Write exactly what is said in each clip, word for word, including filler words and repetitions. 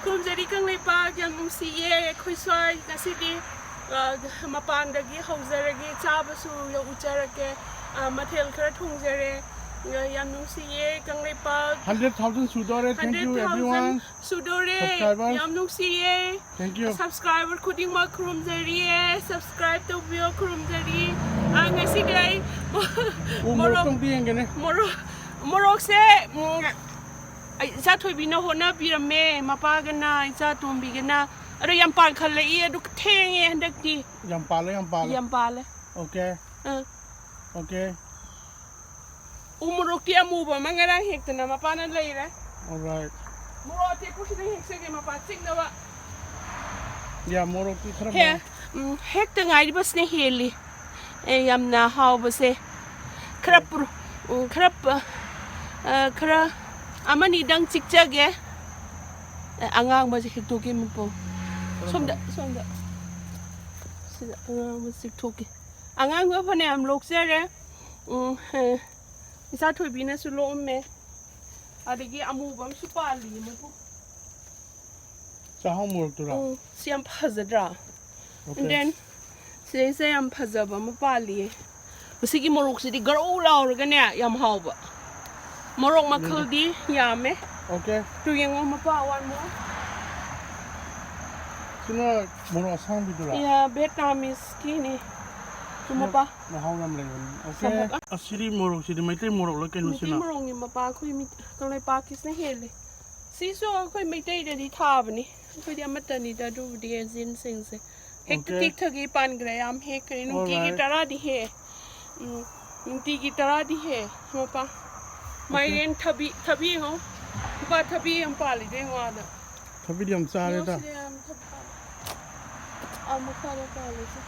ꯈꯨꯔꯨꯝꯖꯔꯤ ꯀꯪꯂꯩꯄꯥꯛ, ꯌꯥꯝ ꯅꯨꯡꯁꯤꯌꯦ꯫ ꯑꯩꯈꯣꯏ ꯁ꯭ꯋꯥꯏ ꯉꯁꯤꯗꯤ, ꯑ, ꯃꯄꯥꯟꯗꯒꯤ ꯍꯧꯖꯔꯒꯦ, ꯆꯥꯕꯁꯨ ꯎꯠꯆꯔꯛꯀꯦ꯫ ꯑ, ꯃꯊꯦꯜ ꯈꯔ ꯊꯣꯡꯖꯔꯦ꯫ ꯑ, ꯌꯥꯝ ꯅꯨꯡꯁꯤꯌꯦ Kangleipak. Hundred thousand ꯁꯨꯗꯣꯔꯦ꯫ Thank you, hundred thousand everyone. ꯁꯨꯗꯣꯔꯦ꯫ Subscribers. ꯌꯥꯝ ꯅꯨꯡꯁꯤꯌꯦ꯫ Thank you. Subscriber ꯈꯨꯗꯤꯡꯃꯛ ꯈꯨꯔꯨꯝꯖꯔꯤꯌꯦ꯫ Subscribe ꯇꯧꯕꯤꯌꯣ, ꯈꯨꯔꯨꯝꯖꯔꯤ꯫ ꯑ, ꯉꯁꯤꯗꯤ ꯑꯩ ꯎ ꯃꯣꯔꯣꯛ ꯃꯣꯔꯣꯛ, ꯇꯣꯡꯕꯤ ꯌꯦꯡꯒꯅꯤ꯫ ꯃꯣꯔꯣꯛ, ꯃꯣꯔꯣꯛꯁꯦ, ꯎꯝ, ꯑꯩ ꯏꯆꯥ ꯊꯣꯏꯕꯤꯅ ꯍꯣꯠꯅꯕꯤꯔꯝꯃꯦ꯫ ꯃꯄꯥꯒꯅ, ꯏꯆꯥ ꯇꯣꯝꯕꯤꯒꯅ꯫ ꯑꯗꯣ ꯌꯥꯝ ꯄꯥꯟꯈꯠꯂꯛꯏ꯫ ꯑꯗꯨ ꯊꯦꯡꯉꯦ ꯍꯟꯗꯛꯇꯤ꯫ ꯌꯥꯝ ꯄꯥꯜꯂꯦ, ꯌꯥꯝ ꯄꯥꯜꯂꯦ꯫ ꯌꯥꯝ ꯄꯥꯜꯂꯦ꯫ ꯑꯥ꯫ Okay. ꯎ ꯃꯣꯔꯣꯛꯇꯤ ꯑꯃꯨꯕ ꯑꯃ ꯉꯔꯥꯡ ꯍꯦꯛꯇꯅ ꯃꯄꯥꯅ ꯂꯩꯔꯦ꯫ Alright. ꯃꯣꯔꯣꯛ ꯑꯇꯦꯛꯄꯁꯤꯗ ꯍꯦꯛꯆꯒꯦ, ꯃꯄꯥ ꯆꯤꯛꯅꯕ꯫ ꯌꯥ, ꯃꯣꯔꯣꯛꯇꯤ ꯈꯔ ꯍꯦ, ꯃꯣꯔꯣꯛ꯫ ꯎꯝ, ꯍꯦꯛꯇ ꯉꯥꯏꯔꯤꯕꯁꯤꯅ ꯍꯦꯜꯂꯤ꯫ ꯑꯦ, ꯌꯥꯝꯅ ꯍꯥꯎꯕꯁꯦ꯫ ꯈꯔ ꯄꯨꯔ-, ꯎꯝ, ꯈꯔ ꯄ-, ꯑ, ꯈꯔ ꯑꯃꯅꯤꯗꯪ ꯆꯤꯛꯆꯒꯦ꯫ ꯑꯦ, ꯑꯉꯥꯡꯕꯁꯦ ꯍꯦꯛꯇꯣꯛꯀꯦ, ꯃꯄꯨ꯫ ꯁꯣꯝꯗ, ꯁꯣꯝꯗ꯫ ꯁꯤꯗ ꯑꯉꯥꯡꯕ ꯆꯤꯛꯊꯣꯛꯀꯦ꯫ ꯑꯉꯥꯡꯕ ꯐꯅꯌꯥꯝ ꯂꯣꯛꯆꯔꯦ꯫ ꯎꯝ, ꯑꯦ, ꯏꯆꯥ ꯊꯣꯏꯕꯤꯅꯁꯨ ꯂꯣꯛꯑꯝꯃꯦ꯫ ꯑꯗꯒꯤ ꯑꯃꯨꯕ ꯑꯃꯁꯨ ꯄꯥꯜꯂꯤ, ꯃꯄꯨ꯫ ꯆꯥꯛꯍꯥꯎ ꯃꯣꯔꯣꯛꯇꯨꯔꯥ? ꯎꯝ, ꯁꯤ ꯌꯥꯝ ꯐꯖꯗ꯭ꯔꯥ? Okay. And then, ꯁꯤꯗꯩꯁꯤꯗ ꯌꯥꯝ ꯐꯖꯕ ꯑꯃ ꯄꯥꯜꯂꯤꯌꯦ꯫ ꯃꯁꯤꯒꯤ ꯃꯣꯔꯣꯛꯁꯤꯗꯤ ꯒꯔꯧ ꯂꯥꯎꯔꯒꯅꯦ, ꯌꯥꯝ ꯍꯥꯎꯕ꯫ ꯃꯣꯔꯣꯛ ꯃꯈꯜꯗꯤ ꯌꯥꯝꯃꯦ꯫ Okay. ꯇꯨ ꯌꯦꯡꯉꯣ, ꯃꯄꯥ, one more꯫ ꯁꯤꯅ ꯃꯣꯔꯣꯛ ꯑꯁꯥꯡꯕꯤꯗꯨꯔꯥ? Yeah, Vietnamese ꯀꯤꯅꯤ꯫ ꯁꯤ ꯁꯤꯅ ꯃꯄꯥ꯫ ꯃꯍꯥꯎ ꯌꯥꯝ ꯂꯩꯕꯅꯤ꯫ Okay. ꯁꯃꯨꯛ꯫ ꯑꯁꯤꯗꯤ ꯃꯣꯔꯣꯛꯁꯤꯗꯤ ꯃꯩꯇꯩ ꯃꯣꯔꯣꯛꯂ ꯀꯩꯅꯣ ꯃꯩꯇꯩ ꯁꯤꯅ? ꯃꯣꯔꯣꯛꯅꯤ, ꯃꯄꯥ, ꯑꯩꯈꯣꯏ ꯃꯤꯠ-, ꯀꯪꯂꯩꯄꯥꯛꯀꯤꯁꯤꯅ ꯍꯦꯜꯂꯤ꯫ ꯁꯤꯁꯨ ꯑꯩꯈꯣꯏ ꯃꯩꯇꯩꯗꯗꯤ ꯊꯥꯕꯅꯤ꯫ ꯑꯩꯈꯣꯏꯗꯤ ꯑꯃꯠꯇꯅꯤꯗ ꯑꯗꯨꯕꯨꯗꯤ, ꯑꯦꯖꯦꯟꯁꯤꯡꯁꯦ꯫ ꯍꯦꯛꯇ Okay. ꯇꯦꯛꯊꯒꯩ ꯄꯥꯟꯈ꯭ꯔꯦ, ꯌꯥꯝ ꯍꯦꯛꯈ꯭ꯔꯦ꯫ ꯅꯨꯡꯇꯤꯒꯤ Alright. ꯇꯔꯥꯗꯤ ꯍꯦꯛꯑꯦ꯫ ꯎꯝ, ꯅꯨꯡꯇꯤꯒꯤ ꯇꯔꯥꯗꯤ ꯍꯦꯛꯑꯦ, ꯃꯄꯥ꯫ Okay. ꯃꯥꯏꯔꯦꯟ, ꯊꯕꯤ, ꯊꯕꯤ ꯌꯦꯡꯉꯣ꯫ ꯃꯄꯥ, ꯊꯕꯤ ꯌꯥꯝ ꯄꯥꯜꯂꯤꯗꯣ ꯌꯦꯡꯉꯣ ꯑꯥꯗ꯫ ꯊꯕꯤꯗꯤ ꯌꯥꯝ ꯆꯥꯔꯦꯗ꯫ ꯌꯦꯡꯉꯣ ꯁꯤꯗ ꯌꯥꯝ ꯊꯕꯤ ꯄꯥꯜꯂꯦ꯫ ꯑꯥ, ꯃꯈꯥꯗ ꯄꯥꯜꯂꯦ ꯁꯤ꯫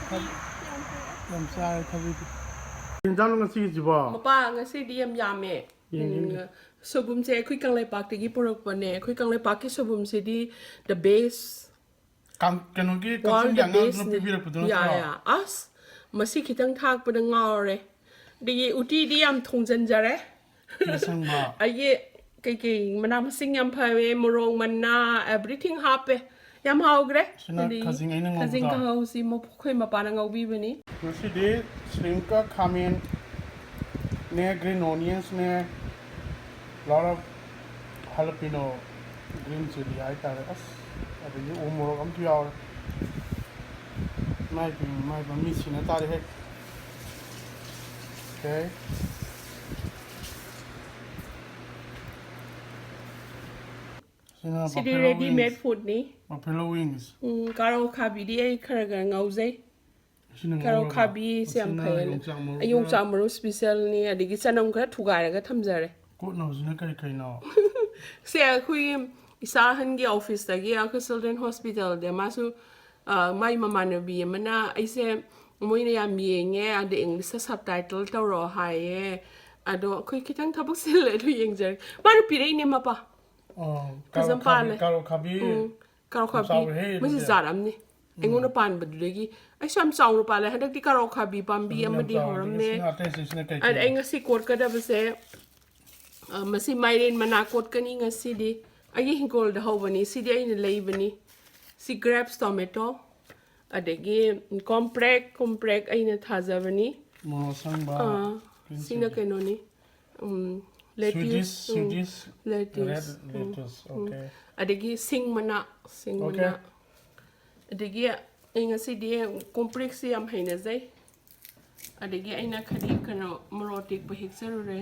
ꯊꯕꯤ ꯊꯕꯤ-, ꯌꯥꯝ ꯍꯦꯛꯑꯦ꯫ ꯌꯥꯝ ꯆꯥꯔꯦ ꯊꯕꯤꯗꯤ꯫ ꯀꯩ ꯏꯟꯖꯥꯡꯅꯣ ꯉꯁꯤꯒꯤꯁꯤꯕꯣ? ꯃꯄꯥ, ꯉꯁꯤꯗꯤ ꯌꯥꯝ ꯌꯥꯝꯃꯦ꯫ ꯌꯦꯡꯒꯦ, ꯎꯝ, ꯌꯦꯡꯒꯦ꯫ ꯁꯣꯏꯕꯨꯝꯁꯦ ꯑꯩꯈꯣꯏ ꯀꯪꯂꯩꯄꯥꯛꯇꯒꯤ ꯄꯨꯔꯛꯄꯅꯦ꯫ ꯑꯩꯈꯣꯏ ꯀꯪꯂꯩꯄꯥꯛꯀꯤ ꯁꯣꯏꯕꯨꯝꯁꯤꯗꯤ the best꯫ ꯀꯥꯡ-, ꯀꯩꯅꯣꯒꯤ ꯀꯛꯆꯤꯡꯒꯤ ꯑꯉꯥꯡꯗꯨꯅ ꯄꯤꯕꯤꯔꯛꯄꯗꯨ ꯅꯠꯇ꯭ꯔꯣ? ꯌꯥ, ꯌꯥ꯫ ꯑꯁ, ꯃꯁꯤ ꯈꯤꯇꯪ ꯊꯥꯛꯄꯗ ꯉꯥꯎꯔꯦ꯫ ꯑꯗꯒꯤ ꯎꯇꯤꯗꯤ ꯌꯥꯝ ꯊꯣꯡꯖꯟꯖꯔꯦ꯫ ꯑꯁꯪꯕ꯫ ꯑꯩꯒꯤ ꯀꯩꯀꯩ ꯃꯅꯥ ꯃꯁꯤꯡ ꯌꯥꯝ ꯐꯔꯦ, ꯃꯣꯔꯣꯛ, ꯃꯅꯥ, everything ꯍꯥꯞꯄꯦ꯫ ꯌꯥꯝ ꯍꯥꯎꯈ꯭ꯔꯦ꯫ ꯁꯤꯅ ꯑꯗꯩ ꯈꯥꯖꯤꯡ ꯑꯩꯅ ꯈꯥꯖꯤꯡ ꯉꯧꯕꯗꯣ꯫ ꯀꯥꯡꯍꯧꯁꯤ ꯃꯈꯣꯏ ꯃꯄꯥꯅ ꯉꯧꯕꯤꯕꯅꯤ꯫ ꯉꯁꯤꯗꯤ shrimp ꯀ ꯈꯥꯃꯦꯟꯅꯦ, green onions ꯅꯦ, lot of jalapeno, green chili ꯍꯥꯏꯇꯥꯔꯦ꯫ ꯑꯁ, ꯑꯗꯒꯤ ꯎ ꯃꯣꯔꯣꯛ ꯑꯃꯁꯨ ꯌꯥꯎꯔꯦ꯫ ꯃꯥꯏ ꯄꯤ ꯃꯥꯏ ꯄꯤ ꯃꯤ ꯁꯤꯅ ꯇꯥꯔꯦꯍꯦ꯫ Okay꯫ ꯁꯤꯅ ꯁꯤꯗꯤ buffalo ready made wings꯫ Food ꯅꯤ꯫ Buffalo wings꯫ ꯎꯝ, ꯀꯥꯔꯣ ꯈꯥꯕꯤꯗꯤ ꯑꯩ ꯈꯔ ꯈꯔ ꯉꯧꯖꯩ꯫ ꯁꯤꯅ ꯀꯥꯔꯣ ꯉꯧꯔꯒ꯫ ꯈꯥꯕꯤꯁꯦ ꯌꯥꯝ ꯁꯤꯅ ꯐꯩꯌꯦꯅ꯫ ꯌꯣꯡꯆꯥꯛ ꯃꯔꯨ ꯑꯩ ꯌꯣꯡꯆꯥꯛ ꯃꯔꯨ special ꯅꯤ, ꯑꯗꯒꯤ ꯆꯅꯝ ꯈꯔ ꯊꯨꯒꯥꯏꯔꯒ ꯊꯝꯖꯔꯦ꯫ ꯀꯣꯠꯅꯕꯁꯤꯅ ꯀꯔꯤ ꯀꯔꯤꯅꯣ? ꯁꯦ ꯑꯩꯈꯣꯏꯒꯤ ꯏꯆꯥ ꯑꯍꯟꯒꯤ office ꯇꯒꯤ ꯑꯩꯈꯣꯏ children hospital ꯗ ꯃꯥꯁꯨ, ꯑ, ꯃꯥꯏ ꯃꯃꯥꯟꯅꯕꯤ ꯑꯃꯅ ꯑꯩꯁꯦ ꯃꯣꯏꯅ ꯌꯥꯝ ꯌꯦꯡꯉꯦ, ꯑꯗ English ꯇ subtitle ꯇꯧꯔꯛꯑꯣ ꯍꯥꯏꯌꯦ꯫ ꯑꯗꯣ ꯑꯩꯈꯣꯏ ꯈꯤꯇꯪ ꯊꯕꯛ ꯆꯤꯜꯂꯦ, ꯑꯗꯨ ꯌꯦꯡꯖꯔꯒꯦ꯫ ꯃꯥꯅ ꯄꯤꯔꯛꯏꯅꯦ ꯃꯄꯥ꯫ ꯑꯣ, ꯐꯖꯅ ꯀꯥꯔꯣ ꯈꯥꯕꯤ- ꯄꯥꯜꯂꯦ꯫ ꯀꯥꯔꯣ ꯈꯥꯕꯤ꯫ ꯎꯝ, ꯀꯥꯔꯣ ꯈꯥꯕꯤ꯫ ꯆꯥꯎꯔꯦꯍꯦ, ꯃꯁꯤ ꯑꯗꯨꯗꯤ꯫ ꯖꯥꯠ ꯑꯃꯅꯤ꯫ ꯑꯩꯉꯣꯟꯗ ꯄꯥꯟꯕꯗꯨꯗꯒꯤ ꯑꯩꯁꯨ ꯌꯥꯝ ꯆꯥꯎꯅ ꯄꯥꯜꯂꯦ꯫ ꯍꯟꯗꯛꯇꯤ ꯀꯥꯔꯣ ꯈꯥꯕꯤ ꯄꯥꯝꯕꯤ ꯑꯗꯨ ꯌꯥꯝ ꯑꯃꯗꯤ ꯆꯥꯎꯔꯦ꯫ ꯍꯧꯔꯝꯃꯦ꯫ ꯁꯤꯅ ꯑꯇꯩꯁꯤꯡꯁꯤꯅ ꯀꯩ ꯑꯗ ꯑꯩ ꯀꯩꯅꯣ? ꯉꯁꯤ ꯀꯣꯠꯀꯗꯕꯁꯦ, ꯑ, ꯃꯁꯤ ꯃꯥꯏꯔꯦꯟ ꯃꯅꯥ ꯀꯣꯠꯀꯅꯤ ꯉꯁꯤꯗꯤ꯫ ꯑꯩꯒꯤ ꯍꯤꯡꯒꯣꯜꯗ ꯍꯧꯕꯅꯤ, ꯁꯤꯗꯤ ꯑꯩꯅ ꯂꯩꯕꯅꯤ꯫ ꯁꯤ grapes tomato, ꯑꯗꯒꯤ ꯀꯣꯝꯄ꯭ꯔꯦꯛ, ꯀꯣꯝꯄ꯭ꯔꯦꯛ ꯑꯩꯅ ꯊꯥꯖꯕꯅꯤ꯫ ꯃꯣꯔꯣꯛ ꯑꯁꯪꯕ, ꯑꯥ, green ꯁꯤꯅ chili꯫ ꯀꯩꯅꯣꯅꯤ, ꯎꯝ, Swedish, lettuce, ꯎꯝ, Swedish lettuce, red ꯎꯝ, lettuce, ꯎꯝ꯫ okay꯫ ꯑꯗꯒꯤ ꯁꯤꯡ ꯃꯅꯥ, ꯁꯤꯡ Okay꯫ ꯃꯅꯥ꯫ ꯑꯗꯒꯤ ꯑꯩ ꯉꯁꯤꯗꯤ ꯀꯣꯝꯄ꯭ꯔꯦꯛꯁꯤ ꯌꯥꯝ ꯍꯩꯅꯖꯩ꯫ ꯑꯗꯒꯤ ꯑꯩꯅ ꯈꯗꯤ ꯀꯩꯅꯣ ꯃꯣꯔꯣꯛ ꯑꯇꯦꯛꯄ ꯍꯦꯛꯆꯔꯨꯔꯦ꯫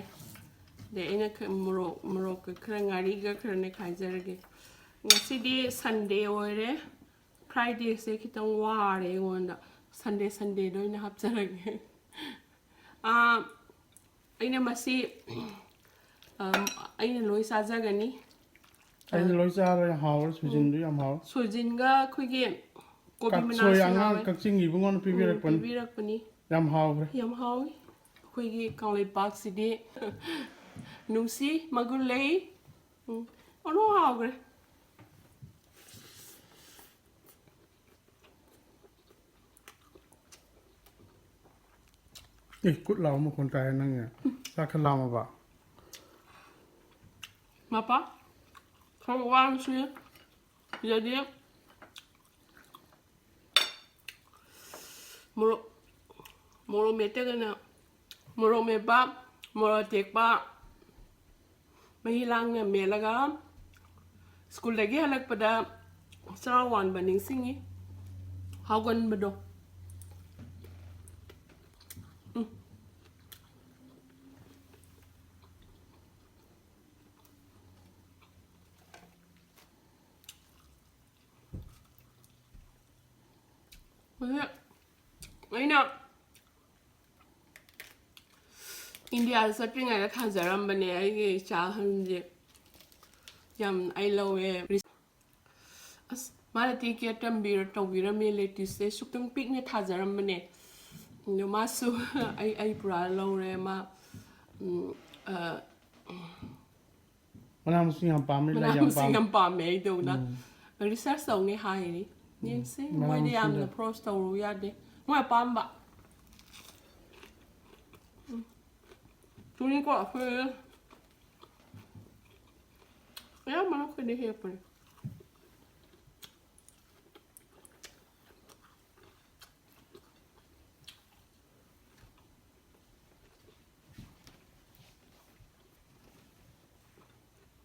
ꯑꯗꯩ ꯑꯩꯅ ꯈ-, ꯃꯣꯔꯣꯛ, ꯃꯣꯔꯣꯛꯀ ꯈꯔ ꯉꯥꯔꯤꯒ ꯈꯔ ꯅꯦꯈꯥꯏꯖꯔꯒꯦ꯫ ꯉꯁꯤꯗꯤ Sunday ꯑꯣꯏꯔꯦ꯫ Friday ꯁꯦ ꯈꯤꯇꯪ ꯋꯥꯔꯦ ꯑꯩꯉꯣꯟꯗ꯫ Sunday, Sunday ꯗ ꯑꯣꯏꯅ ꯍꯥꯞꯆꯔꯒꯦ꯫ ꯑꯥ, ꯑꯩꯅ ꯃꯁꯤ, ꯑꯝ, ꯑꯩꯅ ꯂꯣꯏ ꯆꯥꯖꯒꯅꯤ꯫ ꯑꯩꯗꯤ ꯂꯣꯏ ꯆꯥꯔꯦ, ꯌꯥꯝ ꯍꯥꯎꯔꯦ, ꯁꯣꯏꯖꯤꯟꯗꯨ ꯌꯥꯝ ꯍꯥꯎꯔꯦ꯫ ꯁꯣꯏꯖꯤꯟꯒ ꯑꯩꯈꯣꯏꯒꯤ ꯀꯣꯕꯤ ꯀꯛꯁꯣꯏ ꯃꯅꯥꯁꯨ ꯑꯉꯥꯡ ꯌꯥꯎꯋꯦ꯫ ꯀꯛꯆꯤꯡꯒꯤ ꯏꯕꯨꯡꯉꯣꯅ ꯎꯝ, ꯄꯤꯕꯤꯔꯛꯄꯅꯤ꯫ ꯄꯤꯕꯤꯔꯛꯄꯅꯤ꯫ ꯌꯥꯝ ꯍꯥꯎꯈ꯭ꯔꯦ꯫ ꯌꯥꯝ ꯍꯥꯎꯋꯤ꯫ ꯑꯩꯈꯣꯏꯒꯤ ꯀꯪꯂꯩꯄꯥꯛꯁꯤꯗꯤ ꯅꯨꯡꯁꯤ, ꯃꯒꯨꯟ ꯂꯩ꯫ ꯎꯝ, ꯑꯣꯟꯊꯣꯛ ꯍꯥꯎꯈ꯭ꯔꯦ꯫ ꯑꯦ, ꯀꯨꯠ ꯂꯥꯎ ꯃꯈꯣꯟ ꯇꯥꯏ ꯅꯪꯅꯦ꯫ ꯆꯥꯛ ꯈꯔ ꯂꯥꯝꯃꯕ? ꯃꯄꯥ ꯈꯔ ꯋꯥꯡꯁꯤ꯫ ꯁꯤꯗꯗꯤ ꯃꯣꯔꯣꯛ, ꯃꯣꯔꯣꯛ ꯃꯦꯠꯇꯒꯅ, ꯃꯣꯔꯣꯛ ꯃꯦꯠꯄ, ꯃꯣꯔꯣꯛ ꯑꯇꯦꯛꯄ, ꯃꯍꯤ ꯂꯥꯡꯅ ꯃꯦꯠꯂꯒ ꯁ꯭ꯀꯨꯜꯗꯒꯤ ꯍꯜꯂꯛꯄꯗ ꯆꯔꯥ ꯋꯥꯟꯕ ꯅꯤꯡꯁꯤꯡꯉꯤ꯫ ꯍꯥꯎꯒꯟꯕꯗꯣ꯫ ꯎꯝ꯫ ꯍꯧꯖꯤꯛ ꯑꯩꯅ ꯏꯟꯗꯤꯌꯥꯗ ꯆꯠꯇ꯭ꯔꯤꯉꯩꯗ ꯊꯥꯖꯔꯝꯕꯅꯦ ꯑꯩꯒꯤ ꯏꯆꯥ ꯑꯍꯟꯁꯦ꯫ ꯌꯥꯝ ꯑꯩ ꯂꯧꯋꯦ꯫ ꯑꯁ, ꯃꯥꯅ ꯇꯤ ꯀꯦꯠ ꯇꯝꯕꯤꯔ-, ꯇꯧꯕꯤꯔꯝꯃꯦ ꯂꯦꯇꯤꯁꯁꯦ꯫ ꯁꯨꯛꯇꯪ ꯄꯤꯛꯅ ꯊꯥꯖꯔꯝꯕꯅꯦ꯫ ꯑꯗꯣ ꯃꯥꯁꯨ ꯑꯩ, ꯑꯩ ꯄꯨꯔꯥ ꯂꯧꯔꯦ꯫ ꯃꯥ, ꯎꯝ, ꯑ, ꯃꯅꯥ ꯃꯁꯤꯡ ꯌꯥꯝ ꯄꯥꯝꯃꯦ, ꯂꯥꯏ ꯃꯅꯥ ꯌꯥꯝ ꯃꯁꯤꯡ ꯄꯥꯝꯃꯦ꯫ ꯌꯥꯝ ꯄꯥꯝꯃꯦ ꯑꯩꯗꯧꯅ꯫ ꯎꯝ꯫ ꯔꯤꯁꯔꯁ ꯇꯧꯅꯤ ꯍꯥꯏꯔꯤ꯫ ꯎꯝ꯫ ꯌꯦꯡꯁꯦ, ꯃꯅꯥ ꯃꯣꯏꯗꯤ ꯌꯥꯝꯅ ꯃꯁꯤꯡꯗ꯫ ꯐꯣꯔꯁ ꯇꯧꯔꯨ ꯌꯥꯗꯦ꯫ ꯃꯣꯏ ꯑꯄꯥꯝꯕ꯫ ꯎꯝ꯫ ꯇꯨꯅꯤꯀꯣ, ꯑꯩꯈꯣꯏ ꯑꯌꯥꯝꯕꯅ ꯑꯩꯈꯣꯏꯗꯤ ꯍꯦꯛꯄꯅꯦ꯫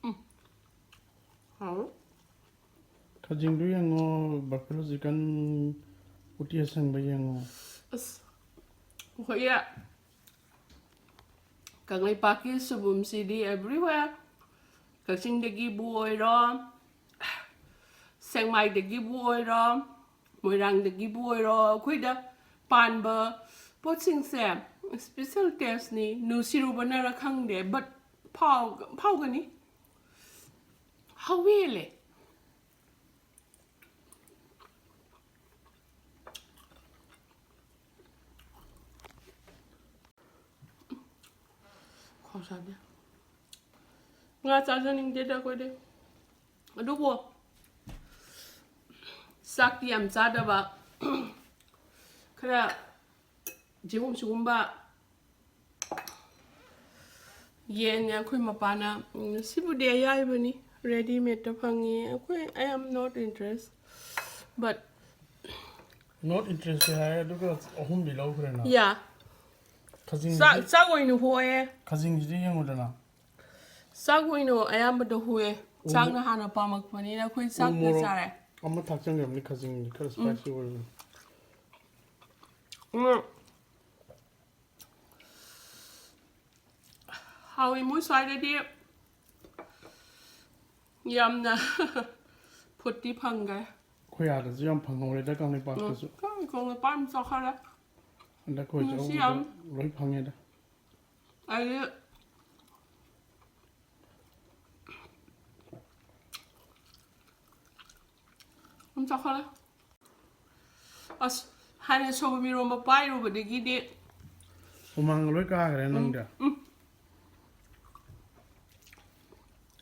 ꯎꯝ꯫ ꯍꯥꯎ꯫ ꯈꯖꯤꯡꯗꯨ ꯌꯦꯡꯉꯣ, buffalo chicken, ꯎꯇꯤ ꯑꯁꯪꯕ ꯌꯦꯡꯉꯣ꯫ ꯑꯁ, ꯑꯩꯈꯣꯏꯒꯤ ꯀꯪꯂꯩꯄꯥꯛꯀꯤ ꯁꯣꯏꯕꯨꯝꯁꯤꯗꯤ everywhere꯫ ꯀꯛꯆꯤꯡꯗꯒꯤꯕꯨ ꯑꯣꯏꯔꯣ, ꯁꯦꯛꯃꯥꯏꯗꯒꯤꯕꯨ ꯑꯣꯏꯔꯣ, ꯃꯣꯏꯔꯥꯡꯗꯒꯤꯕꯨ ꯑꯣꯏꯔꯣ, ꯑꯩꯈꯣꯏꯗ ꯄꯥꯟꯕ ꯄꯣꯠꯁꯤꯡꯁꯦ special taste ꯅꯤ꯫ ꯅꯨꯡꯁꯤꯔꯨꯕꯅꯔ ꯈꯪꯗꯦ, but ꯐꯥꯎ-, ꯐꯥꯎꯒꯅꯤ꯫ ꯍꯥꯎꯋꯦ ꯍꯦꯜꯂꯦ꯫ ꯈꯣꯡꯁꯥꯗꯦ꯫ ꯉꯥ ꯆꯥꯖꯅꯤꯡꯗꯦꯗ ꯑꯩꯈꯣꯏꯗꯤ꯫ ꯑꯗꯨꯕꯨ ꯆꯥꯛꯇꯤ ꯌꯥꯝ ꯆꯥꯗꯕ, ꯈꯔ ꯁꯤꯒꯨꯝ-, ꯁꯤꯒꯨꯝꯕ ꯌꯦꯟꯅꯦ ꯑꯩꯈꯣꯏ ꯃꯄꯥꯅ꯫ ꯎꯝ, ꯁꯤꯕꯨꯗꯤ ꯑꯌꯥꯏꯕꯅꯤ, readymade ꯇ ꯐꯪꯉꯤ꯫ ꯑꯩꯈꯣꯏ, I am not interest, but Not interest ꯍꯥꯏ, ꯑꯗꯨꯒ ꯑꯍꯨꯝꯗꯤ ꯂꯧꯈ꯭ꯔꯦꯅ꯫ Yeah, ꯆꯥꯛ ꯈꯖꯤꯡꯁꯤꯗꯤ ꯆꯥꯛ ꯑꯣꯏꯅ ꯍꯣꯛꯑꯦ꯫ ꯈꯖꯤꯡꯁꯤꯗꯤ ꯌꯦꯡꯉꯨꯗꯅ꯫ ꯆꯥꯛ ꯑꯣꯏꯅ ꯑꯌꯥꯝꯕꯗ ꯍꯣꯛꯑꯦ꯫ ꯆꯥꯛꯅ ꯍꯥꯟꯅ ꯄꯥꯝꯃꯛꯄꯅꯤꯅ ꯑꯩꯈꯣꯏ ꯆꯥꯛꯅ ꯃꯣꯔꯣꯛ ꯆꯥꯔꯦ꯫ ꯑꯃ ꯊꯥꯛꯆꯟꯈ꯭ꯔꯕꯅꯤ, ꯈꯖꯤꯡ ꯈꯔ spicy ꯑꯣꯏꯕꯅꯤ꯫ ꯎꯝ꯫ ꯍꯥꯎꯏ, ꯃꯣꯏ ꯁ꯭ꯋꯥꯏꯗꯗꯤ ꯌꯥꯝꯅ ꯐꯨꯠꯇꯤ ꯐꯪꯈ꯭ꯔꯦ꯫ ꯑꯩꯈꯣꯏ ꯑꯥꯗꯁꯨ ꯌꯥꯝ ꯐꯪꯍꯧꯔꯦꯗ, ꯀꯪꯂꯩꯄꯥꯛꯇꯁꯨ꯫ ꯀꯪꯂꯩꯄꯥꯛ ꯃꯄꯥꯟ ꯆꯥꯎꯈꯠꯂꯦ꯫ ꯍꯟꯗꯛ ꯑꯩꯈꯣꯏ ꯎꯝ, ꯁꯤ ꯆꯠꯍꯧꯕꯗ ꯌꯥꯝ ꯂꯣꯏ ꯐꯪꯉꯦꯗ꯫ ꯑꯩꯗꯤ ꯑꯗꯨꯝ ꯆꯥꯎꯈꯠꯂꯦ꯫ ꯑꯁ, ꯍꯥꯟꯅ ꯁꯣꯏꯕꯨꯝ ꯏꯔꯣꯝꯕ ꯄꯥꯏꯔꯨꯕꯗꯒꯤꯗꯤ ꯍꯨꯃꯥꯡꯒ ꯂꯣꯏ ꯀꯥꯈ꯭ꯔꯦ ꯅꯪꯗꯤ꯫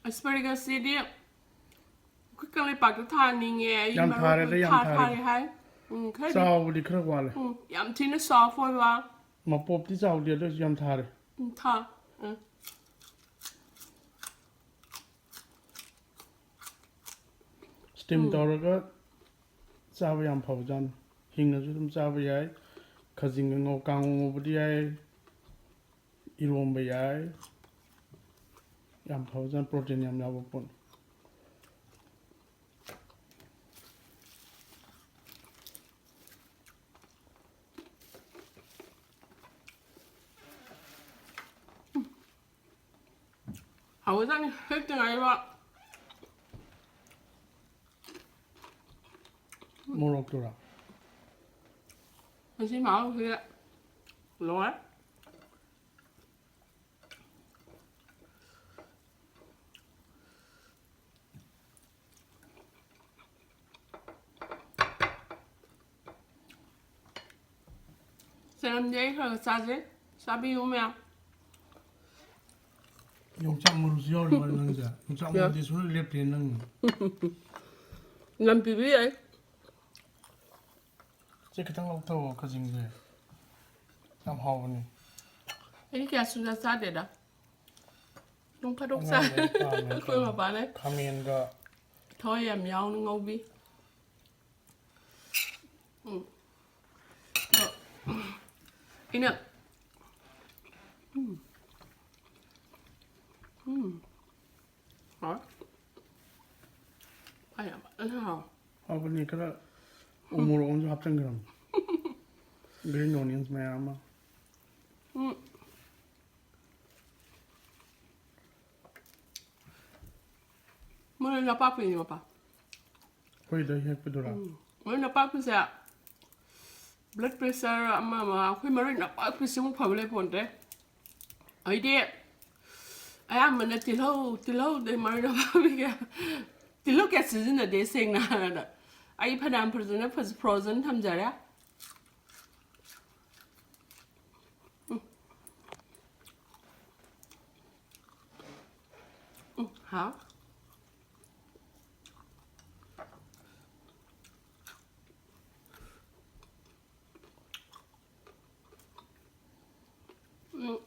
Asparagus ꯁꯤꯗꯤ ꯑꯩꯈꯣꯏ ꯀꯪꯂꯩꯄꯥꯛꯇ ꯊꯥꯅꯤꯡꯉꯦ꯫ ꯑꯩ ꯌꯥꯝ ꯃꯔꯨ ꯊꯥꯔꯦꯗ, ꯌꯥꯝ ꯊꯥ- ꯊꯥꯔꯦ꯫ ꯊꯥꯔꯦ ꯍꯥꯏ꯫ ꯎꯝ, ꯈꯔꯗꯤ ꯆꯥꯎꯕꯗꯤ ꯈꯔ ꯋꯥꯠꯂꯦ꯫ ꯎꯝ, ꯌꯥꯝ ꯊꯤꯅ soft ꯑꯣꯏꯕ꯫ ꯃꯄꯣꯞꯇꯤ ꯆꯥꯎꯗꯦ, ꯑꯗꯨ ꯑꯣꯏꯁꯨ ꯌꯥꯝ ꯊꯥꯔꯦ꯫ ꯎꯝ, ꯊꯥ-, ꯎꯝ꯫ Steam ꯇꯧꯔꯒ ꯆꯥꯕ ꯌꯥꯝ ꯐꯕꯖꯥꯠꯅꯤ꯫ ꯍꯤꯡꯅꯁꯨ ꯑꯗꯨꯝ ꯆꯥꯕ ꯌꯥꯏ꯫ ꯈꯖꯤꯡꯒ ꯉꯧ-, ꯀꯥꯡꯉꯧ ꯉꯧꯕꯗꯤ ꯌꯥꯏ꯫ ꯏꯔꯣꯝꯕ ꯌꯥꯏ꯫ ꯌꯥꯝ ꯐꯕꯖꯥꯠꯅꯤ, protein ꯌꯥꯝ ꯌꯥꯎꯕ ꯄꯣꯠꯅꯤ꯫ ꯍꯥꯎꯕꯖꯥꯠꯅꯤ, ꯍꯦꯛꯇ ꯉꯥꯏꯕ꯫ ꯃꯣꯔꯣꯛꯇꯨꯔꯥ? ꯃꯁꯤ ꯃꯍꯥꯎꯁꯤꯗ ꯂꯣꯏꯔꯦ꯫ ꯆꯅꯝꯗꯤ ꯑꯩ ꯈꯔ ꯈꯔ ꯆꯥꯖꯩ꯫ ꯆꯥꯕꯤꯌꯨ ꯃꯌꯥꯝ꯫ ꯌꯣꯡꯆꯥꯛ ꯃꯔꯨꯁꯨ ꯌꯥꯎꯔꯤ ꯃꯥꯜꯂꯦ ꯅꯪꯁꯦ꯫ ꯌꯣꯡꯆꯥꯛ ꯃꯔꯨꯗꯤ ꯁꯨꯡꯂꯦꯞ ꯂꯦꯞꯇꯦ ꯅꯪ꯫ ꯂꯝ ꯄꯤꯕꯤꯔꯦ꯫ ꯁꯤ ꯈꯤꯇꯪ ꯂꯧꯊꯧꯑꯣ, ꯈꯖꯤꯡꯁꯦ ꯌꯥꯝ ꯍꯥꯎꯕꯅꯤ꯫ ꯑꯩꯗꯤ ꯀꯌꯥ ꯁꯨꯡꯆꯥ ꯆꯥꯗꯦꯗ꯫ ꯅꯣꯡ ꯐꯥꯗꯣꯛ ꯆꯥ꯫ ꯑꯉꯥꯡꯈꯩ ꯄꯥꯝꯃꯦ꯫ ꯑꯩꯈꯣꯏ ꯃꯄꯥꯅ ꯈꯥꯃꯦꯟꯒ ꯊꯋꯥꯏ ꯌꯥꯝ ꯌꯥꯎꯅ ꯉꯧꯕꯤ꯫ ꯎꯝ꯫ ꯑꯗꯣ ꯑꯩꯅ ꯎꯝ꯫ ꯎꯝ꯫ ꯍꯥꯎꯋꯦ꯫ ꯐꯔꯦ, ꯐꯖꯅ ꯍꯥꯎꯋꯦ꯫ ꯍꯥꯎꯕꯅꯤ, ꯈꯔ ꯎ ꯃꯣꯔꯣꯛ ꯑꯃꯁꯨ ꯍꯥꯞꯆꯤꯟꯈ꯭ꯔꯕꯅꯤ꯫ Green onions ꯃꯌꯥꯝ ꯑꯃ꯫ ꯎꯝ꯫ ꯃꯔꯣꯏ ꯅꯄꯥꯛꯄꯤꯅꯦ, ꯃꯄꯥ꯫ ꯑꯩꯈꯣꯏꯗ ꯍꯦꯛꯄꯗꯨꯔꯥ? ꯎꯝ꯫ ꯃꯔꯣꯏ ꯅꯄꯥꯛꯄꯤꯁꯦ blood pressure ꯑꯃ ꯑꯃ, ꯑꯩꯈꯣꯏ ꯃꯔꯣꯏ ꯅꯄꯥꯛꯄꯤꯁꯤꯃꯨꯛ ꯐꯕ ꯂꯩꯄꯣꯟꯇꯦ꯫ ꯑꯩꯗꯤ ꯑꯌꯥꯝꯕꯅ ꯇꯤꯜꯍꯧ, ꯇꯤꯜꯍꯧꯗꯩ ꯃꯔꯣꯏ ꯅꯄꯥꯛꯄꯤꯒ, ꯇꯤꯜꯍꯧ ꯀꯌꯥ ꯁꯤꯖꯤꯟꯅꯗꯦ, ꯁꯦꯡꯅ ꯍꯥꯏꯔꯕꯗ꯫ ꯑꯩ ꯐꯅꯌꯥꯝ ꯐꯖꯅ ꯐꯖ-, frozen ꯊꯝꯖꯔꯦ꯫ ꯎꯝ꯫ ꯎꯝ, ꯍꯥꯎ꯫ ꯎꯝ꯫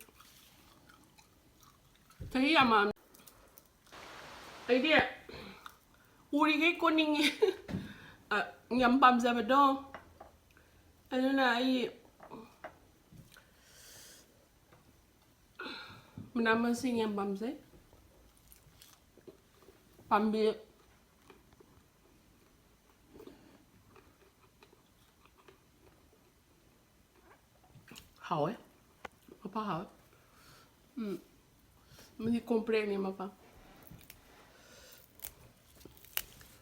ꯆꯍꯤ ꯌꯥꯝꯃꯛꯑꯕꯅꯤ꯫ ꯑꯩꯗꯤ ꯎꯔꯤꯈꯩ ꯀꯣꯟꯅꯤꯡꯉꯤ꯫ ꯑ, ꯌꯥꯝ ꯄꯥꯝꯖꯕꯗꯣ꯫ ꯑꯗꯨꯅ ꯑꯩ ꯃꯅꯥ ꯃꯁꯤꯡ ꯌꯥꯝ ꯄꯥꯝꯖꯩ꯫ ꯄꯥꯝꯕꯤ ꯍꯥꯎꯋꯦ꯫ ꯃꯄꯥ ꯍꯥꯎꯋꯦ꯫ ꯎꯝ꯫ ꯃꯁꯤ ꯀꯣꯝꯄ꯭ꯔꯦꯛꯅꯦ, ꯃꯄꯥ꯫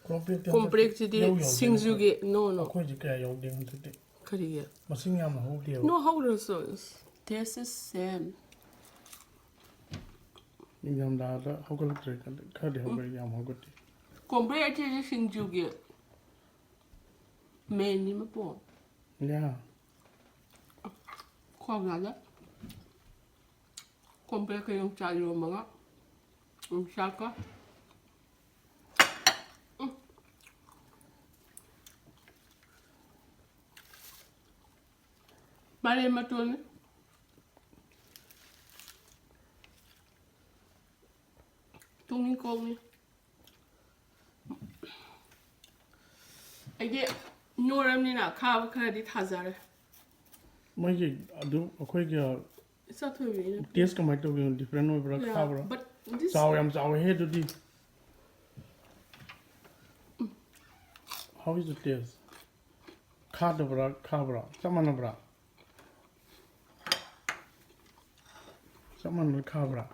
ꯀꯣꯝꯄ꯭ꯔꯦꯛꯇꯤ ꯍꯟꯗꯛꯇꯤ ꯀꯣꯝꯄ꯭ꯔꯦꯛꯁꯤꯗꯤ ꯏꯌꯧ ꯌꯧꯗꯦꯅꯦ ꯁꯤꯡꯖꯨꯒꯤ, ꯑꯩꯈꯣꯏ꯫ No, no꯫ ꯑꯩꯈꯣꯏꯗꯤ ꯀꯌꯥ ꯌꯧꯗꯦ ꯍꯟꯗꯛꯇꯤ꯫ ꯀꯔꯤꯒꯤ? ꯃꯁꯤꯡ ꯌꯥꯝꯅ ꯍꯧꯗꯦꯕ꯫ No, ꯍꯧꯗ꯭ꯔꯁꯨ꯫ Taste is same꯫ ꯅꯤꯡꯊꯝꯊꯥꯗ ꯍꯧꯒꯠꯂꯛꯇ꯭ꯔꯦ ꯈꯜꯂꯦ꯫ ꯈꯔꯗꯤ ꯎꯝ꯫ ꯍꯧꯒꯠꯂꯦ, ꯌꯥꯝ ꯍꯧꯒꯠꯇꯦ꯫ ꯀꯣꯝꯄ꯭ꯔꯦꯛ ꯑꯁꯤꯗꯤ ꯁꯤꯡꯖꯨꯒꯤ main ꯅꯤ, ꯃꯄꯨ꯫ ꯌꯥ꯫ ꯈ꯭ꯋꯥꯡ ꯅꯥꯗꯦ꯫ ꯀꯣꯝꯄ꯭ꯔꯦꯛꯀ ꯌꯣꯡꯆꯥꯛ ꯏꯔꯣꯝꯕꯒ꯫ ꯌꯣꯡꯆꯥꯛꯀ꯫ ꯎꯝ꯫ ꯃꯥꯏꯔꯦꯟ ꯃꯇꯣꯟꯅꯤ꯫ ꯍꯥꯎꯅꯤ꯫ ꯑꯩꯗꯤ ꯅꯣꯏꯔꯝꯅꯤꯅ ꯈꯥꯕ ꯈꯔꯗꯤ ꯊꯥꯖꯔꯦ꯫ ꯃꯣꯏꯒꯤ ꯑꯗꯨ ꯑꯩꯈꯣꯏꯒꯤ ꯆꯥꯊꯣꯏꯕꯤꯅ ꯇꯦꯁ ꯀꯃꯥꯏꯅ ꯇꯧꯒꯦ? ꯗꯤꯐ꯭ꯔꯦꯟ ꯑꯣꯏꯕ꯭ꯔꯥ? ꯈꯥꯕ꯭ꯔꯥ? But this ꯆꯥꯎ, ꯌꯥꯝ ꯆꯥꯎꯋꯦꯍꯦ ꯑꯗꯨꯗꯤ꯫ How is the taste? ꯈꯥꯗꯕ꯭ꯔꯥ ꯈꯥꯕ꯭ꯔꯥ? ꯆꯞ ꯃꯥꯟꯅꯕ꯭ꯔꯥ? ꯆꯞ ꯃꯥꯟꯅꯕ꯭ꯔꯥ ꯈꯥꯕ꯭ꯔꯥ?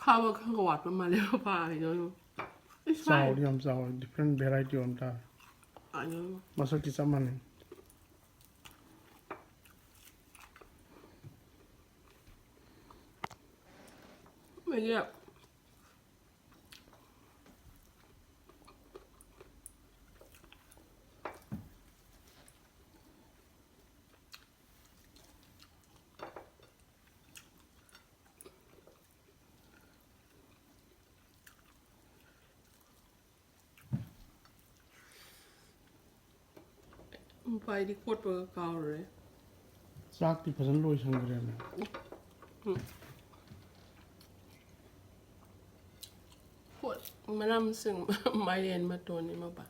ꯈꯥꯕ ꯈꯔ ꯋꯥꯠꯄ ꯃꯥꯜꯂꯦ ꯃꯄꯥ ꯍꯥꯏꯗꯣ꯫ It's fine. ꯆꯥꯎꯔꯗꯤ ꯌꯥꯝ ꯆꯥꯎꯔꯦ, ꯗꯤꯐ꯭ꯔꯦꯟ ꯚꯦꯔꯥꯏꯇꯤ ꯑꯣꯏꯕ ꯇꯥꯔꯦ꯫ I don't know. ꯃꯁꯛꯇꯤ ꯆꯞ ꯃꯥꯟꯅꯩ꯫ ꯃꯣꯏꯒꯤ ꯎꯄꯥꯏꯗꯤ ꯀꯣꯠꯄꯒ ꯀꯥꯎꯔꯦ꯫ ꯆꯥꯛꯇꯤ ꯐꯖꯅ ꯂꯣꯏꯁꯟꯈ꯭ꯔꯦꯅꯦ꯫ ꯍꯣꯏ, ꯃꯅꯥ ꯃꯁꯤꯡ ꯃꯥꯏꯔꯦꯟ ꯃꯇꯣꯟꯅꯤ ꯃꯄꯥ꯫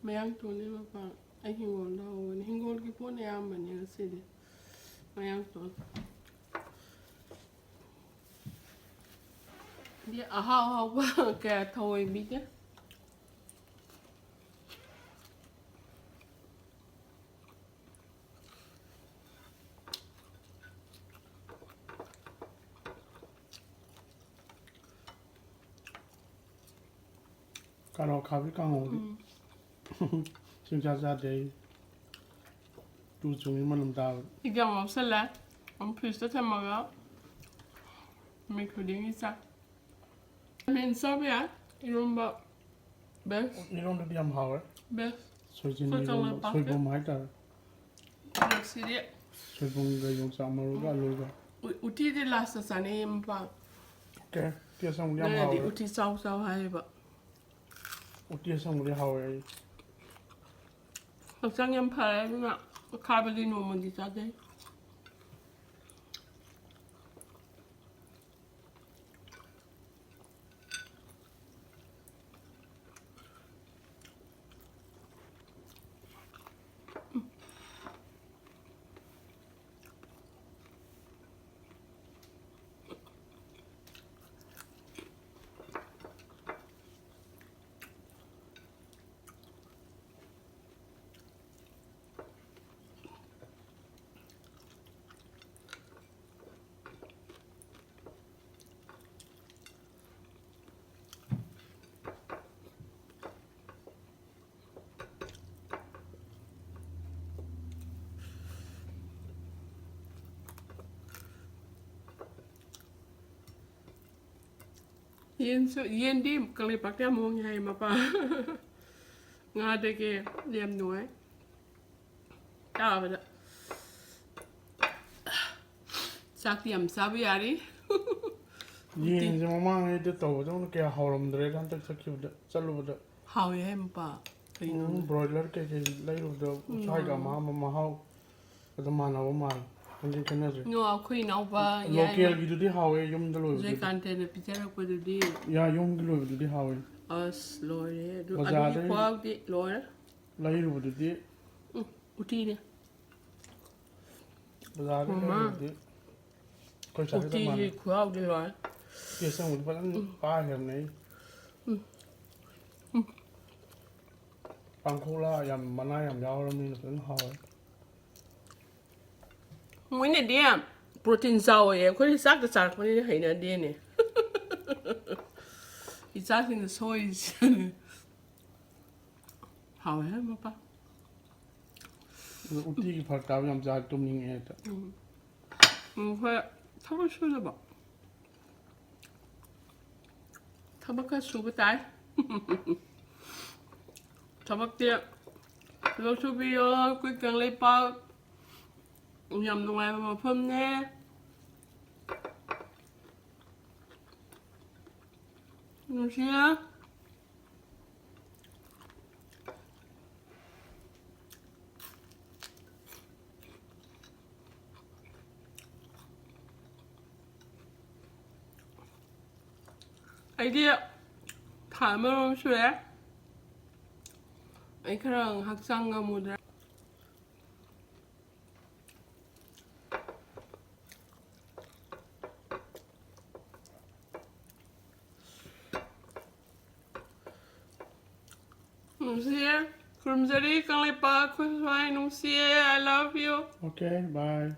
ꯃꯌꯥꯡ ꯇꯣꯟꯅꯤ ꯃꯄꯥ꯫ ꯑꯩ ꯍꯤꯡꯒꯣꯜꯗ ꯍꯧꯕꯅꯤ꯫ ꯍꯤꯡꯒꯣꯜꯒꯤ ꯄꯣꯠꯅ ꯑꯌꯥꯝꯕꯅꯤ ꯉꯁꯤꯗꯤ꯫ ꯃꯌꯥꯡ ꯇꯣꯟ꯫ ꯗꯤ ꯑꯍꯥꯎ ꯑꯍꯥꯎꯕ ꯀꯌꯥ ꯊꯧꯑꯣꯏꯕꯤꯗꯦ꯫ ꯀꯥꯔꯣ ꯈꯥꯕꯤ ꯀꯥꯡꯍꯧꯗꯤ ꯎꯝ꯫ ꯁꯨꯡꯆꯥ ꯆꯥꯗꯦ ꯑꯩ꯫ ꯇꯨ ꯆꯨꯡꯉꯤ ꯃꯅꯝ ꯇꯥꯕ꯫ ꯁꯤꯒ ꯑꯃꯨꯛ ꯍꯥꯞꯆꯜꯂꯦ꯫ ꯑꯃꯨꯛ ꯐ꯭ꯔꯤꯖꯇ ꯊꯝꯃꯒ ꯅꯨꯃꯤꯠ ꯈꯨꯗꯤꯡꯒꯤ ꯆꯥꯏ꯫ ꯃꯦꯟ ꯆꯥꯕ ꯌꯥꯏ꯫ ꯏꯔꯣꯝꯕ ꯕꯦꯁ꯫ ꯏꯔꯣꯝꯕꯗꯤ ꯌꯥꯝ ꯍꯥꯎꯋꯦ꯫ ꯕꯦꯁ꯫ ꯁꯣꯏꯖꯤꯟ ꯑꯩꯈꯣꯏ ꯏꯔꯣꯝꯕ, ꯀꯪꯂꯩꯄꯥꯛꯀꯤ꯫ ꯁꯣꯏꯕꯨꯝ ꯍꯥꯏꯇꯥꯔꯦ꯫ ꯑꯗꯣ ꯁꯤꯗꯤ ꯁꯣꯏꯕꯨꯝꯒ ꯌꯣꯡꯆꯥꯛ ꯃꯔꯨꯒ ꯑꯂꯨꯒ꯫ ꯎ- ꯎꯇꯤꯗꯤ ꯂꯥꯁꯇ ꯆꯥꯅꯩꯌꯦ ꯃꯄꯥ꯫ ꯑꯣꯀꯦ, ꯇꯦꯁ ꯑꯃꯨꯛ ꯌꯥꯝ ꯅꯪꯅꯗꯤ ꯍꯥꯎꯋꯦ꯫ ꯎꯇꯤ ꯆꯥꯎ ꯆꯥꯎ ꯍꯥꯏꯌꯦꯕ꯫ ꯎꯇꯤ ꯑꯁꯪꯕꯗꯤ ꯍꯥꯎꯋꯦ ꯑꯩ꯫ ꯍꯛꯆꯥꯡ ꯌꯥꯝ ꯐꯔꯦ, ꯑꯗꯨꯅ ꯑꯈꯥꯕꯗꯤ ꯅꯣꯡꯃꯗꯤ ꯆꯥꯖꯩ꯫ ꯌꯦꯟꯁꯨ, ꯌꯦꯟꯗꯤ ꯀꯪꯂꯩꯄꯥꯛꯇ ꯌꯥꯝ ꯍꯣꯡꯉꯦ ꯍꯥꯏꯌꯦ, ꯃꯄꯥ꯫ ꯉꯥꯗꯒꯤ ꯌꯥꯝ ꯅꯨꯡꯉꯥꯏ ꯆꯥꯕꯗ꯫ ꯆꯥꯛꯇꯤ ꯌꯥꯝ ꯆꯥꯕ ꯌꯥꯔꯤ꯫ ꯎꯇꯤ꯫ ꯌꯦꯟꯁꯦ ꯃꯃꯥꯡꯉꯩꯗ ꯇꯧꯕꯗꯧꯅ ꯀꯌꯥ ꯍꯥꯎꯔꯝꯗ꯭ꯔꯦꯗ, ꯍꯟꯗꯛ ꯆꯠꯈꯤꯕꯗ, ꯆꯠꯂꯨꯕꯗ꯫ ꯍꯥꯎꯋꯦ ꯍꯥꯏ, ꯃꯄꯥ꯫ ꯀꯩꯅꯣ? ꯎꯝ, broiler ꯀꯩꯀꯩ ꯂꯩꯔꯨꯕꯗꯣ, ꯎꯝ꯫ ꯁ꯭ꯋꯥꯏꯒ ꯃꯍꯥꯎ, ꯃꯍꯥꯎ ꯑꯗꯨꯝ ꯃꯥꯟꯅꯕ ꯃꯥꯜꯂꯦ꯫ ꯈꯪꯗꯦ, ꯈꯦꯠꯅꯗ꯭ꯔꯦ꯫ ꯅꯣ, ꯑꯩꯈꯣꯏ ꯏꯅꯥꯎꯄꯥ ꯌꯥꯏꯃ ꯂꯣꯀꯦꯜꯒꯤꯗꯨꯗꯤ ꯍꯥꯎꯋꯦ, ꯌꯨꯝꯗ ꯂꯣꯏꯕꯗꯨꯗꯤ꯫ ꯖꯣꯏꯀꯥꯟꯇꯅ ꯄꯤꯖꯔꯛꯄꯗꯨꯗꯤ꯫ ꯌꯥ, ꯌꯨꯝꯒꯤ ꯂꯣꯏꯕꯗꯨꯗꯤ ꯍꯥꯎꯋꯦ꯫ ꯑꯁ, ꯂꯣꯏꯔꯦ꯫ ꯑꯗꯨ, ꯑꯗꯨꯒꯤ ꯕꯖꯥꯔꯗꯒꯤ ꯈꯨꯍꯥꯎꯗꯤ ꯂꯣꯏꯔꯦ꯫ ꯂꯩꯔꯨꯕꯗꯨꯗꯤ꯫ ꯎꯝ, ꯎꯇꯤꯅꯦ꯫ ꯕꯖꯥꯔꯗꯒꯤ ꯃꯃꯥ꯫ ꯂꯩꯔꯨꯕꯗꯤ ꯑꯩꯈꯣꯏ ꯆꯥꯛ ꯆꯞ ꯎꯇꯤꯒꯤ ꯃꯥꯟꯅꯩ꯫ ꯈꯨꯍꯥꯎꯗꯤ ꯂꯣꯏꯔꯦ꯫ ꯇꯦꯁ ꯑꯃꯨꯛ ꯐꯖꯅ ꯎꯝ꯫ ꯄꯥꯏꯈ꯭ꯔꯕꯅꯦ ꯑꯩ꯫ ꯎꯝ꯫ ꯎꯝ꯫ ꯄꯥꯡꯈꯣꯛꯂꯥ ꯌꯥꯝ, ꯃꯅꯥ ꯌꯥꯝ ꯌꯥꯎꯔꯕꯅꯤꯅ ꯐꯖꯅ ꯍꯥꯎꯔꯦ꯫ ꯃꯣꯏꯅꯗꯤ protein ꯆꯥꯎꯋꯦ, ꯑꯩꯈꯣꯏꯗꯤ ꯆꯥꯛꯇ ꯆꯥꯔꯛꯄꯅꯤꯅ ꯍꯩꯅꯗꯦꯅꯦ꯫ ꯏꯆꯥꯁꯤꯡꯅ ꯁꯣꯏꯔꯤꯁꯦ꯫ ꯍꯥꯎꯋꯦ ꯍꯦ, ꯃꯄꯥ꯫ ꯑꯗꯣ ꯎꯇꯤꯒꯤ ꯐꯔꯛ ꯇꯥꯕ ꯌꯥꯝ ꯆꯥ ꯇꯨꯝꯅꯤꯡꯉꯦ ꯍꯦꯛꯇ꯫ ꯎꯝ꯫ ꯎꯝ, ꯍꯣꯏ, ꯊꯕꯛ ꯁꯨꯗꯕ꯫ ꯊꯕꯛ ꯈꯔ ꯁꯨꯕ ꯇꯥꯏ꯫ ꯊꯕꯛꯇꯤ ꯊꯕꯛ ꯁꯨꯕꯤꯌꯣ, ꯑꯩꯈꯣꯏ ꯀꯪꯂꯩꯄꯥꯛ ꯌꯥꯝ ꯅꯨꯡꯉꯥꯏꯕ ꯃꯐꯝꯅꯦ꯫ ꯅꯨꯡꯁꯤꯌꯦ꯫ ꯑꯩꯗꯤ ꯊꯥ ꯑꯃꯔꯣꯝ ꯁꯨꯔꯦ꯫ ꯑꯩ ꯈꯔ ꯍꯛꯆꯥꯡ ꯉꯝꯃꯨꯗ꯭ꯔꯦ꯫ ꯅꯨꯡꯁꯤꯌꯦ꯫ ꯈꯨꯔꯨꯝꯖꯔꯤ ꯀꯪꯂꯩꯄꯥꯛ ꯑꯩꯈꯣꯏ ꯁ꯭ꯋꯥꯏ ꯅꯨꯡꯁꯤꯌꯦ꯫ I love you. Okay, bye.